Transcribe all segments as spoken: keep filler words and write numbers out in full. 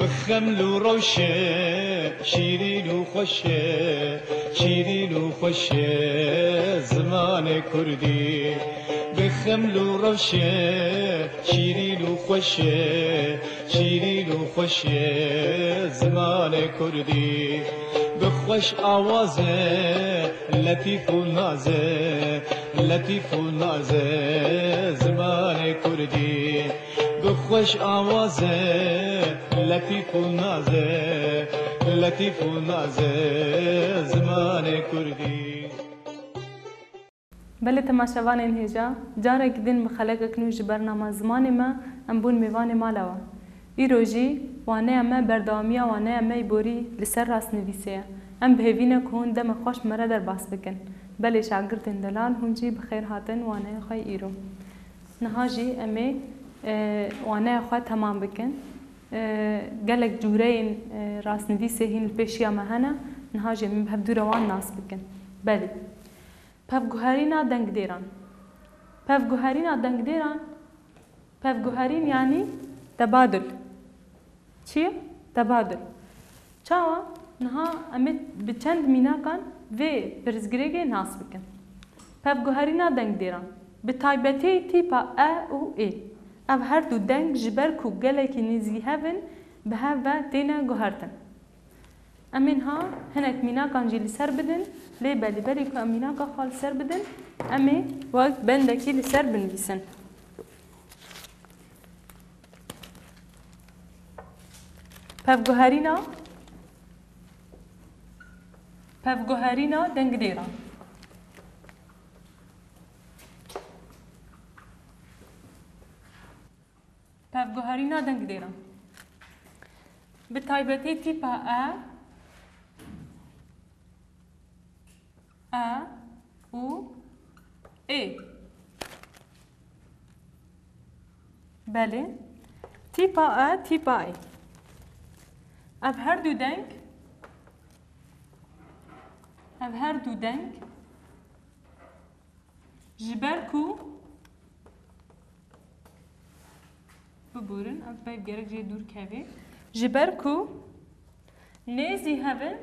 Bi xeml û rewşe şîrîn û xweş e, şîrîn û xweş e zimanê kurdî. Bi xeml û rewşe şîrîn û xweş e, şîrîn û xweş e zimanê kurdî. Bi xweş awaz e, letîf û naz e, letîf û naz e zimanê kurdî. Bi xweş awaz e, letîf û naz e, letîf û naz e zimanê kurdî. Belê temaşevanên hêja, carek din bi xelekek nû ji bernama Zimanê Me em bûn mêvanê mala we. Îro jî waneya me berdewamiya waneya me yê borî li ser rastnivîsê ye. Em bi hêvî ne ku hûn demê xweş bi me re derbas bikin. Belê şagirtên delal, hûn jî bi xêr hatin waneya xwe yê îro. Niha jî em ê, e, waneya xwe temam bikin. E, gelek cûreyên, e, rastnivîsê hîn li pêşiya me hene, niha jî em ê bi hev dû re wan nas bikin. Belê. Pevguherîna dengdêran. Pevguherîna dengdêran, pevguherîn yanî tebadul. Çi ye? Tebadul. Çawa? Niha em ê bi çend mînakan vê pirsgirêkê nas bikin. Pevguherîna dengdêran. Bi taybetî tîpa e û ê. Ev her du deng ji ber ku gelekî nêzî hev in, bi hev ve têne guhertin. Em ê niha hinek mînakan jî li ser bidin, lê belê berî ku em mînaka xwe li ser bidin, em ê wek bendekî li ser binivîsin. Pevguherîna, pevguherîna dengdêran. Pevguherîna dengdêran. Bi taybetî tîpa e, e û ê. Belê. Tîpa e, tîpa ê. Ev her du deng, ev her du deng ji ber ku, biborin, ev peyv gerek jê dûr kevê. Ji ber ku nêzî hev in,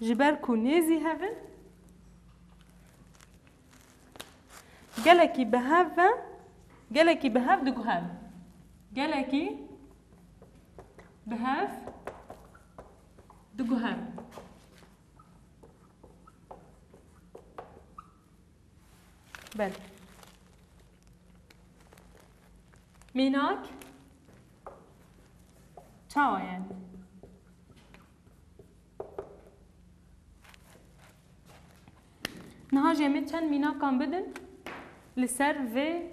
ji ber ku nêzî hev in, gelekî bi hev ve, gelekî bi hev diguherin. Gelekî bi hev diguherin. Belê. Mînak. Çawa yani? Niha jî em ê çend mînakan bidin li ser vê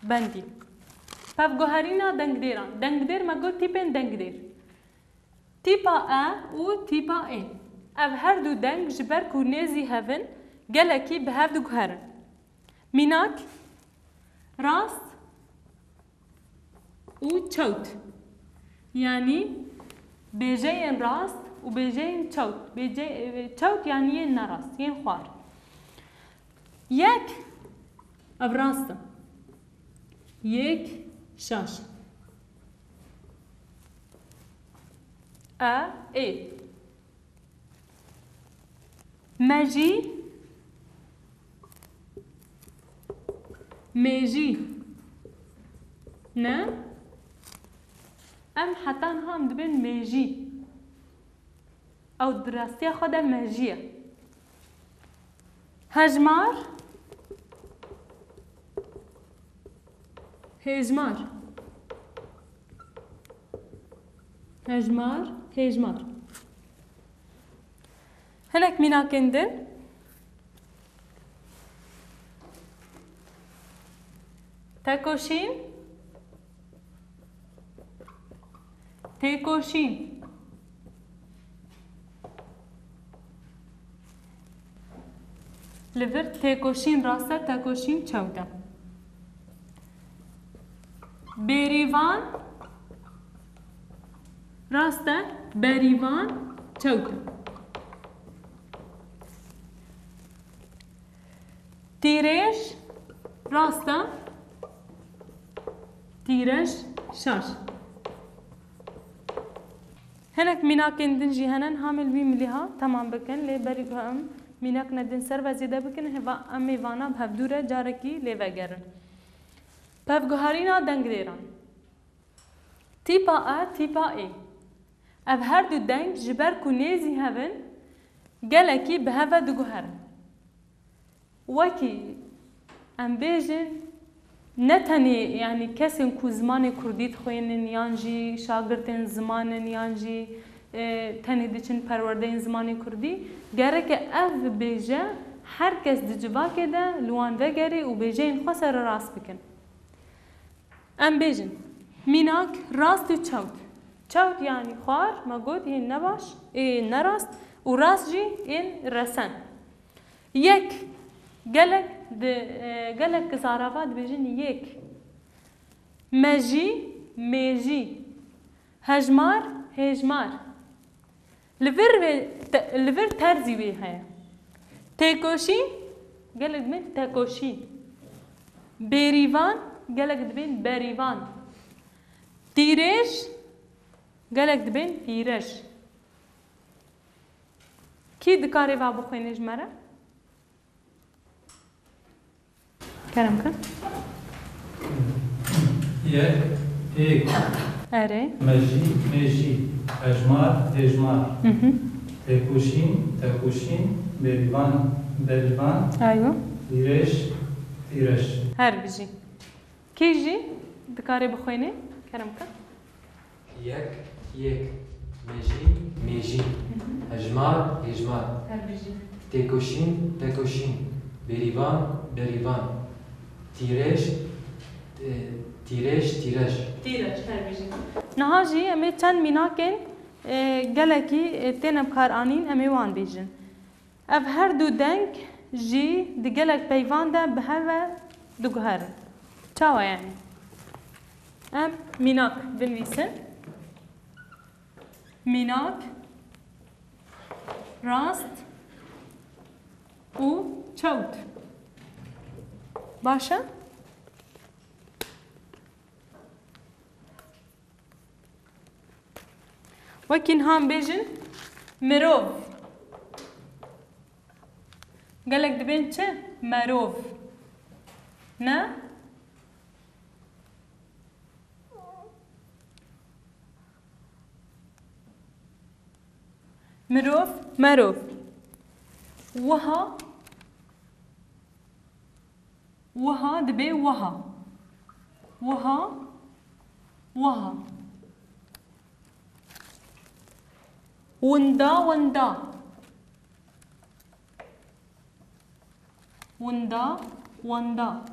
bendî. Pevguherîna dengdêran. Dengdêr me got tîpên dengdêr. Tîpa e û tîpa ê. Ev her du deng ji ber ku nêzî hev in, gelekî bi hev diguherin. Mînak, rast û çewt. Yanî bêjeyên rast û bêjeyên çewt. Bêje-, çewt yanî yên nerast, yên xwar. Yek, ev rast e. Yek, şaş. E, ê. Mejî, mêjî. Ne? Em heta niha em dibên mêjî. Ew di rastiya xwe de mejî ye. Hejmar. Hêjmar. Hejmar, hêjmar. Hinek mînakên din. Tekoşîn. Têkoşîn. Li vir têkoşîn rast e, tekoşîn çewt e. Bêrîvan rast e, berîvan çewt e. Tîrêj rast e. Tîrej, şaş. Hinek mînakên din jî hene, niha em ê li vî milîha temam bikin, lê berî ku em mînakine din ser ve zêde bikin, heva em ê vana bi hevdû re carekî lê vegerin. Pevguherîna dengdêran. Tîpa e, tîpa ê. Ev her du deng ji ber ku nêzî hev in, gelekî bi hev ve diguherin. Wekî em bêjin, ne tenê, yanî kesên ku zimanê kurdî dixwînin, yan jî şagirtên ziman in, yan jî, e, tenê diçin perwerdeyên zimanê kurdî, gereke ev bêje, her kes di civakê de li wan vegerê û bêjeyên xwe sererast bikin. Em bêjin, mînak, rast û çewt. Çewt yanî xwar, me got, yên nebaş, ê nerast û rast jî yên resen. Yek, gelek di, e, gelek ki zarava dibêjin yek. Mejî, mêjî. Hejmar, hêjmar. Li vir vê te-, li vir terzî wê heye. Têkoşîn, gelek dibên tekoşîn. Bêrîvan, gelek dibên berîvan. Tîrêj, gelek dibên pîrej. Kî dikare va bixwîne ji me re? Kerem ke. Yek, êk. Erê. Mejî, mêjî. Hejmar, hêjmar. Hı hı. Têkoşîn, tekoşîn. Bêrîvan, berîvan. Aywa. Tîrêj, tîrej. Her bijî. Kî jî dikare bixwîne? Kerem ke. Yek, yek. Mejî, mêjî. Hejmar, hêjmar. Her bijî. Têkoşîn, tekoşîn. Bêrîvan, berîvan. Tîrêj, e, tîrêj, tîrej. Tîrej, her bijî. Niha jî em ê çend mînakên, e, gelekî, e, tên bikaranîn, em ê wan bêjin. Ev her du deng jî di gelek peyvan de bi hev ve diguherin. Çawa yani? Em mînak binivîsin. Mînak, rast û çewt. Baş e? Wekî niha em bêjin mirov. Gelek dibên çi? Merov. Ne? Mirov, merov. Wiha, wiha dibe wiha. Wiha, wiha. Winda, winda. Winda, wenda.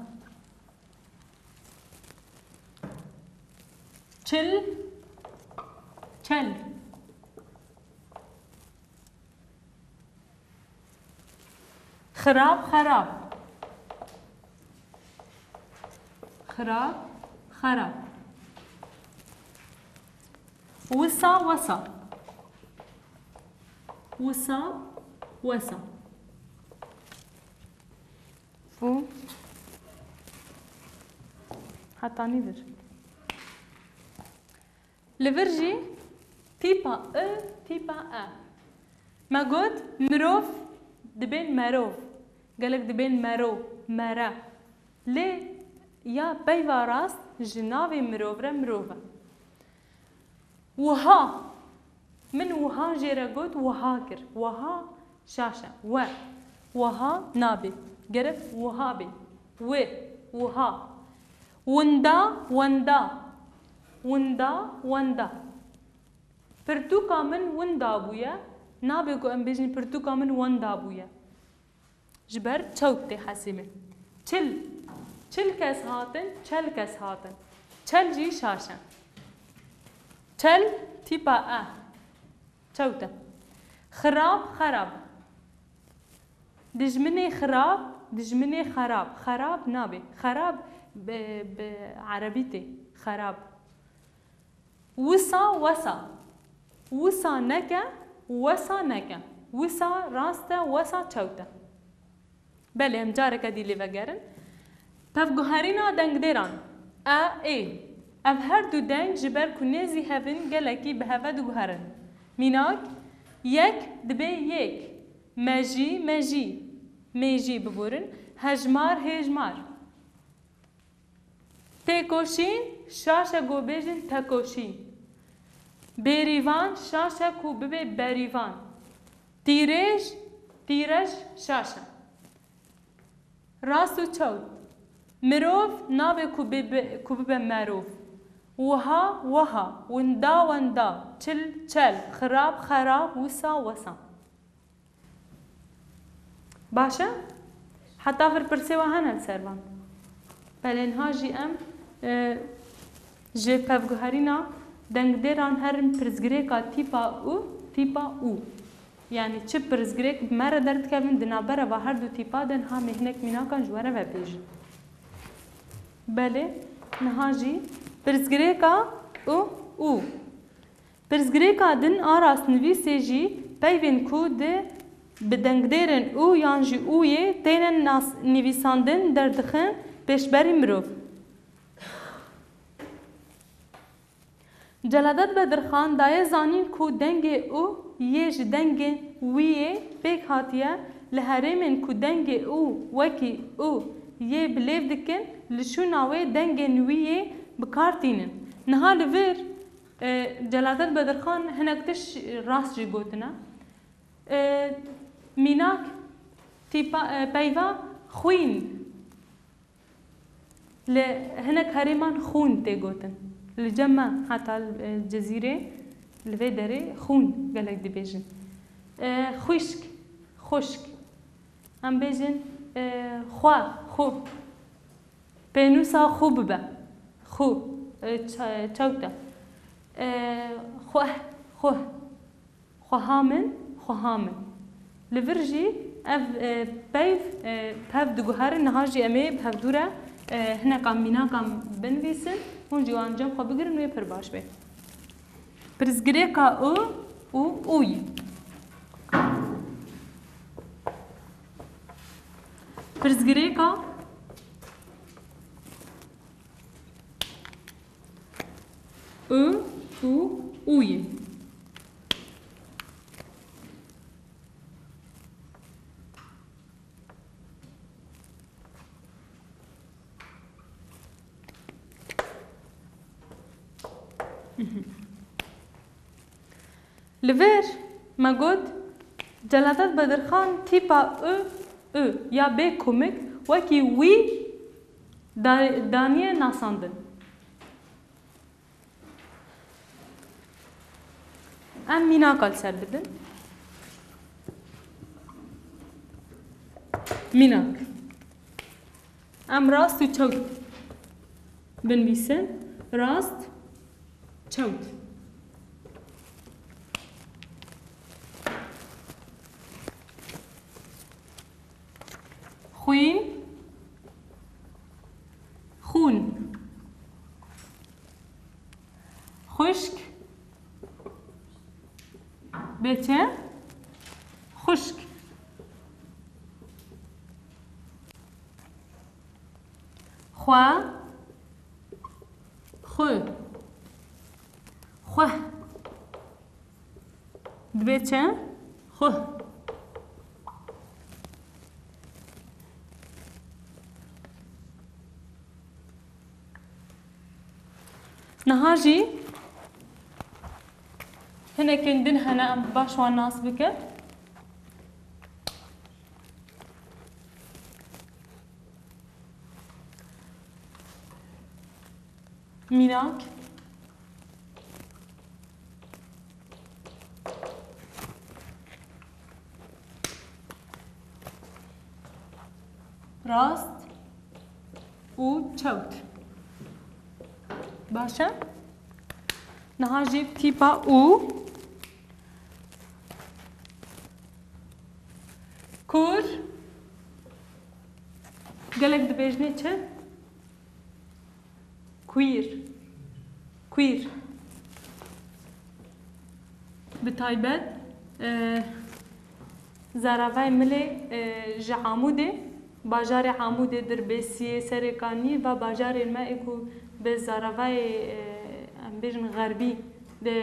Çil, çel. Xirab, xerab. Xirab, xerab. Wisa, wesa. Wisa, wesa. Û heta nî vir. Li vir jî tîpa I, tîpa E. Me got, mirov dibên merov. Gelek dibên mero, mere. Lê ya peyva rast ji navê mirov re mirov e. Wiha. Min wiha jê re got, wiha kir. Wiha şaş e. We. Wiha nabe. Gerek wiha be. Wê. Wiha. Winda, wenda. Winda, wenda. Pirtûka min winda bûye. Nabe ku em bêjin pirtûka min wenda bûye. Ji ber çewt tê hesî min. Çil. Çil kes hatin, çel kes hatin. Çel jî şaş e. Çel tîpa E. Çewt e. Xirab, xerab. Dijminê xirab, dijminê xerab. Xerab nabe. Xerab bi, bi erebî tê. Xerab. Wisa, wesa. Wisa neke, wesa neke. Wisa rast e, wesa çewt e. Belê, em careke dî lê vegerin. Pevguherîna dengdêran. E, ê. Ev her du deng ji ber ku nêzî hev in gelekî bi heve diguherin. Mînak, yek dibê yêk, mejî, mejî, mêjî biborin, hejmar, hêjmar. Têkoşîn, şaş e ku bêjin tekoşîn. Bêrîvan, şaş e ku bibe berîvan. Tîrêj, tîrej, şaş e. Rast û çewt. Mirov nabe ku bibe, ku bibe merov. Wiha, weha, winda, wenda, çil, çel, xirab, xerab, wisa, wesa. Baş e? Heta vir pirsê we hene li ser van? Belê niha jî em, e, ji pevguherîna dengdêran herin pirsgirêka tîpa û tîpa û. Yanî çi pirsgirêk bi me re derdikevin di navbera va her du tîpa de niha em ê hinek mînakan ji we re vebêjin. Belê, niha jî pirsgirêka û û. Pirsgirêka din a rastnivîsê jî peyvên ku di bi dengdêrên û yan jî û yê têne nas-, nivîsandin derdixin pêşberî mirov. Celadet Bedirxan daye zanîn ku dengê û yê ji dengên wî yê pêk hatiye, li herêmên ku dengê û wekî û yê bi lêv dikin, li şûna wê dengên wî yê bi kar tînin. Niha li vir, e, Celadet Bedirxan hinek tişt rast jî gotine. E, mînak, tîpa, e, peyva xwîn. Li hinek herêman xûn tê gotin. Li cem me heta, e, Cizîrê li vê derê xûn gelek dibêjin. E, xwişk, xwişk. Em bêjin, e, xwe, xwe. Pênûsa xwe bibe. Xwe, e, çe-, çewt e. E, xweh, xweh. Xweha min, xweha min. Li vir jî ev, e, peyv, e, pev diguherin, niha jî em ê bi hevdû re, e, hineka mînakan binivîsin, hûn jî wan cem xwe bigirin wê pir baş be. Pirsgirêka û û ûyî. Pirsgirêka û û ûyî. Li vir me got, Celadet Bedirxan tîpa û û ya bê komik wekî wî da-, daniye nasandin. Em mînaka li ser bidin. Mînak. Em rast û çewt binivîsin. Rast, çewt. Xwîn, xûn. Xwişk, bê çi? Xwişk. Xwe, xwe, xweh. Dibê çi? Xweh. Niha jî hinekên din hene, em baş wan nas bikin. Mînak. Rast û çewt. Baş e? Niha jî tîpa û. Kur. Gelek dibêjinê çi? Queer. Queer. Bi taybet, e, Zaravayê Milê, e, ji Amûdê, Bajarê Amûdê, Dirbêsiyê, Serêkaniyê, va bajarên me ê ku bi zaravayê, e, em bêjin xerbî de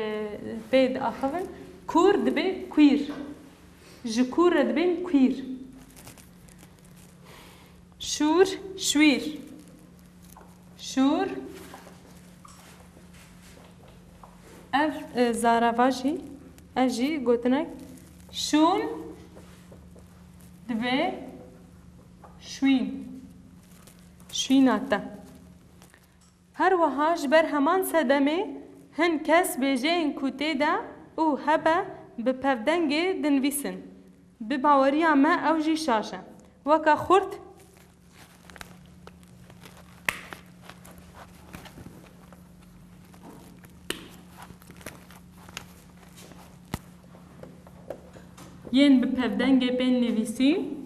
pê diaxivin, kûr dibe kuîr. Ji kûr re dibên kuîr. Şûr, şwîr. Şûr. Ev, e, zarava jî, ev jî gotinek şûn dibe şwîn. Şwîna te. Her wiha ji ber heman sedemê hin kes bêjeyên ku tê de û hebe bi pevdengê dinivîsin. Bi baweriya me ew jî şaş e. Weke xurt. Yên bi pevdengê bên nivîsî.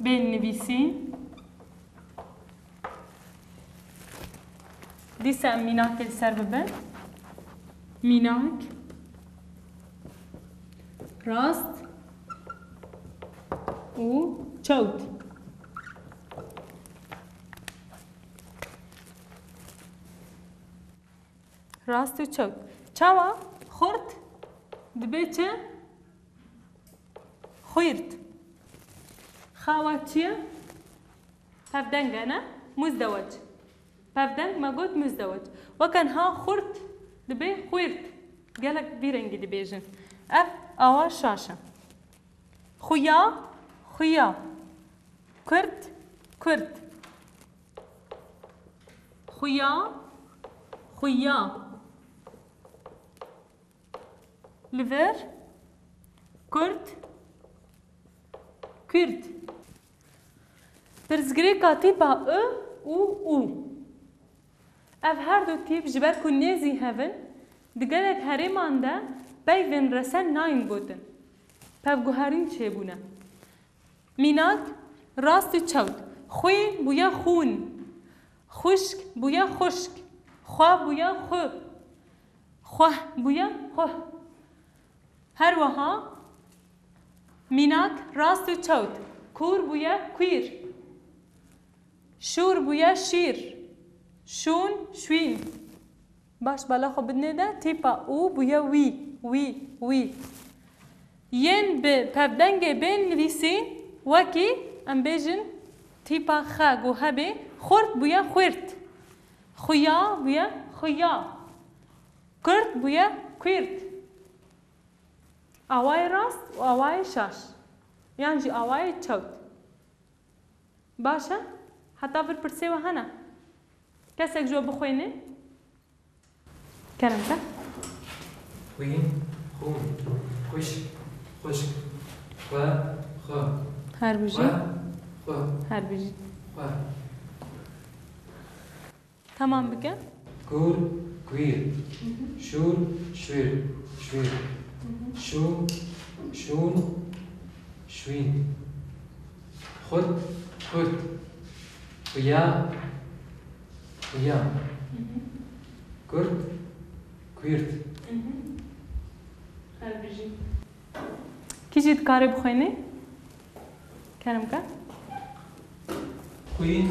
Bên nivîsî. Dîsa em mînakê li ser bibin. Mînak. Rast. Û çewt. Rast û çewt. Çawa? Xurt dibe çi? Xwîrt. Xawa çi ye? Pevdeng e, ne? Muzdewec. Pevdeng me got muzdewec. Weke niha xurt dibe xwîrt. Gelek vî rengî dibêjin. Ev awa şaş e. Xuya, xuya. Kurt, kurt. Xuya, xuya. Li vir, kurt, kurt. Pirsgirêka tîpa I û U. Ev her du tîp ji ber ku nêzî hev in, di gelek herêman de peyvên resen nayên gotin. Pevguherîn çêbûne. Mînak, rast û çewt. Xwîn bûye xûn. Xwişk bûye xuşk. Xwe bûye xu. Xweh bûye xuh. Her wiha mînak, rast û çewt. Kûr bûye kuîr. Şûr bûye şîr. Şûn, şwîn. Baş, bala xwe bidinê de, tîpa û bûye wî, wî, wî. Yên bi pevdengê bên nivîsî, wekî, em bêjin, tîpa xe ku hebê, xurt bûye xwîrt. Xuya bûye xuya. Kurt bûye kuîrt. Awayê rast û awayê şaş. Yan jî awayê çewt. Baş e? Heta vir pirsê we hene? Kesek ji we bixwîne? Kerem ke. Xwîn, xûn, xwişk, xwişk, xwe, xwe. Her bijî. Xwe, xwe. Her bijî. Xwe. Tamam bike. Kûr, kuîr. Şûr, şwîr, şwîr. Şûn, şûn, şwîn. Xurt, xurt. Xuya, xuya. Kurt, kuîrt. Her bijî. Kî jî dikare bixwîne? Kerem ke. Xwîn,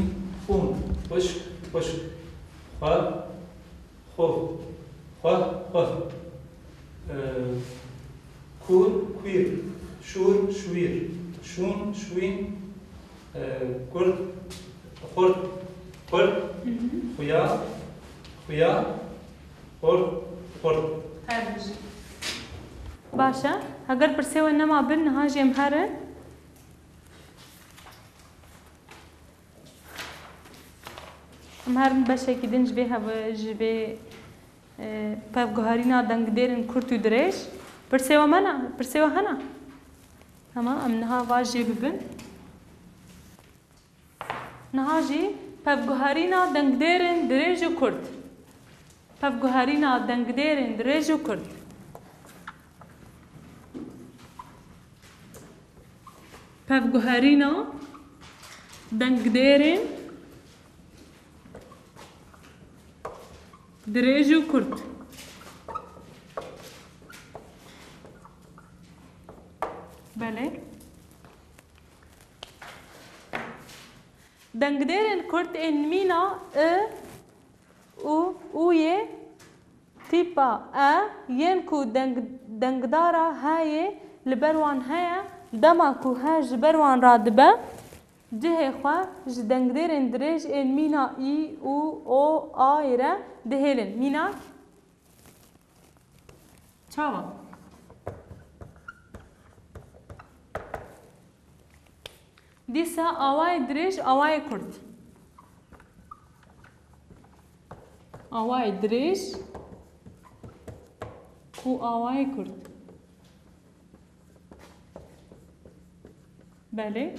xûn, xwişk, xwişk, xwe, xwe, xwe, xwe. Ee, kûr, kuîr, şûr, şwîr, şûn, şwîn, ee, kurt, xurt, xurt, xuya, xuya, xurt, xurt. Her bijî. Baş e. Heger pirsê we nema bin, niha jî em herin. Em herin beşekî din ji vê hev-, ji vê, e, pevguherîna dengdêrên kurt û dirêj. Pirsê we mena, pirsê we hena? Tamam, em niha va jê bibin. Niha jî pevguherîna dengdêrên dirêj û kurt. Pevguherîna dengdêrên dirêj û kurt. Pevguherîna dengdêrên Dirêj û kurt. Belê. Dengdêrên kurt ên mîna I û Uyê tîpa E yên ku deng-, dengdara H'yê li ber wan heye, dema ku H ji ber wan radibe, cihê xwe ji dengdêrên dirêj ên mîna Î û O, Ayê re dihêlin. Mînak? Çawa? Dîsa awayê dirêj, awayê kurt. Awayê dirêj û awayê kurt. Belê.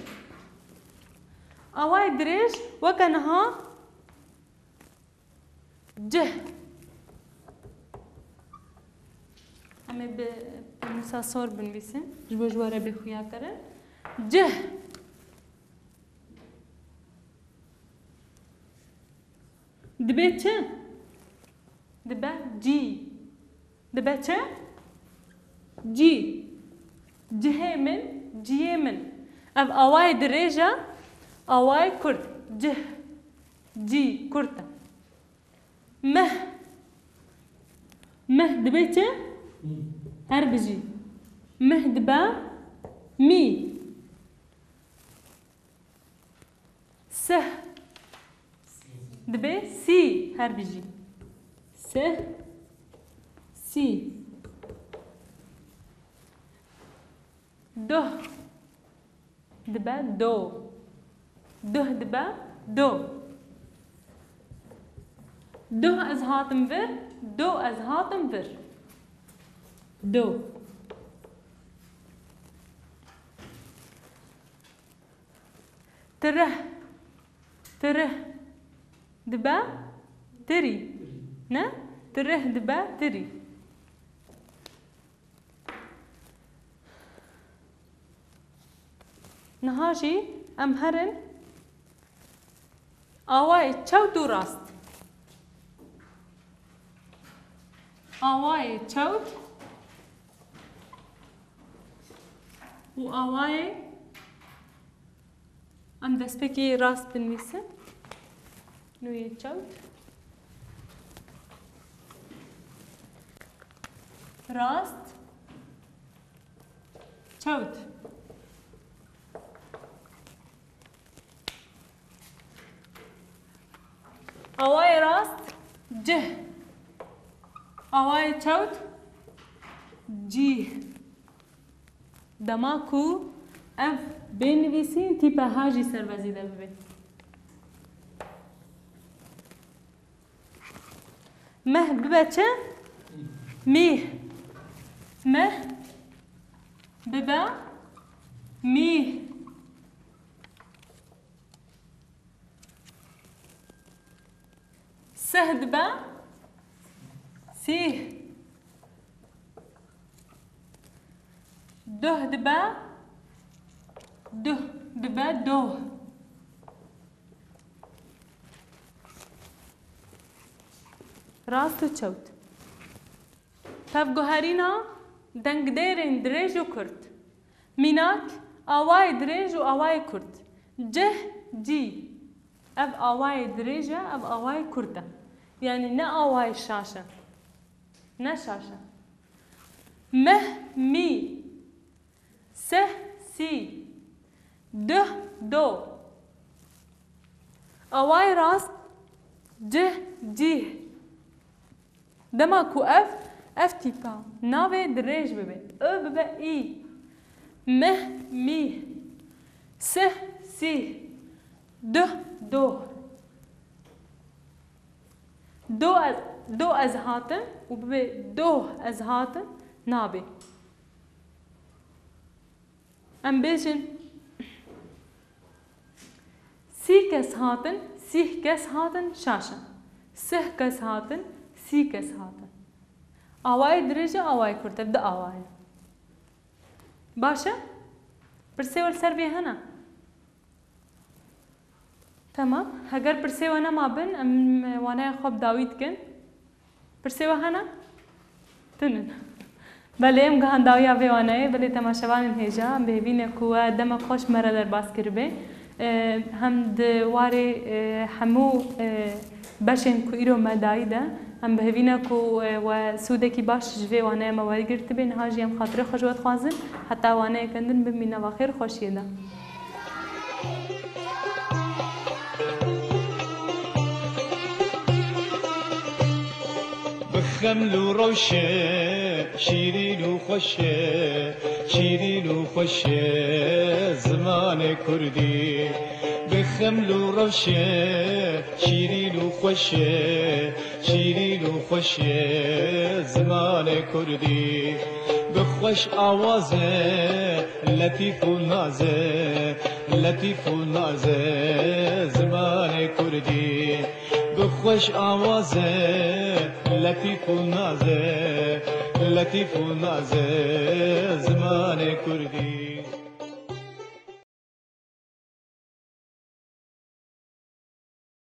Awayê dirêj weke niha cih. Em ê bi pênûsa sor binivîsin. Ji bo ji we re bê xuyatir e. Cih. Dibe çi? Dibe cî. Dibe çi? Cî. Cihê min, ciyê min. Ev awayê dirêj e, awayê kurt. Cih, cî, kurt e. Mih. Mih dibe çi? Her bijî. Mih dibe mî. Sih. Dibe sî, her bijî. Sih, sî. Duh. Dibe do. Duh dibe do. Duh ez hatim vir, do ez hatim vir. Do. Tirih. Tirih. Dibe tirî. Ne? Tirih dibe tirî. Niha jî em herin awayê çewt û rast. Awayê çewt û awayê, em destpêkê rast binivîsin. Nûyê çewt. Rast. Çewt. Awayê rast cih. Awayê çewt cîh. Dema ku ev bê nivîsîn tîpa H jî ser vezî de bibe. Meh bibe çi? Mîh. Meh bibe mîh. Sih dibe sîh. Duh dibe, duh dibe doh. Rast û çewt. Tevguherîna dengdêrên dirêj û kurt. Mînak, awayê dirêj û awayê kurt. Cih, cî. Ev awayê dirêj e, ev awayê kurt e. Yanî ne awayê şaş e. Ne şaş e. Mih, mî. Sih, sî. Duh, do. Awayê rast, cih, cîh. Dema ku ev, ev tîpa navê dirêj bibe, ö bibe î, mih, mîh, sih, sîh, duh, doh. Do ez, do ez hatim û bibe doh ez hatim, nabe. Em bêjin, sî kes hatin, sîh kes hatin, şaş e. Sih kes hatin, sî kes hatin. Awayê dirêj e, awayê kurt e, ev du awa ye. Baş e? Pirsê we li ser vê hene? Temam. Heger pirsê we nema bin, em waneya xwe bi dawî dikin. Pirsê we hene? Tinin. Belê, em gihan dawiya vê waneyê, belê temaşevanên hêja, em bi hêvî ne ku we demek xweş me re derbas kiribe. E, hem di warê, e, hemû, e, beşên ku îro me dayî de, em bi hêvî ne ku, e, we sûdekî baş ji vê waneyê me wergirtibe, niha jî em xatirê xwe ji we dixwazin, heta waneyeke din bimîne va xêr û xweşiyê de. Bi xeml û rewşe, şîrîn û xweş e, şîrîn û xweş e zimanê kurdî. Bi xeml û rewşe, şîrîn û xweş e, şîrîn û xweş e zimanê kurdî. Bi xweş awaze, letîf û naze, letîf û naze zimanê kurdî. Bi xweş awaze, letîf û naze, letîf û naze zimanê kurdî.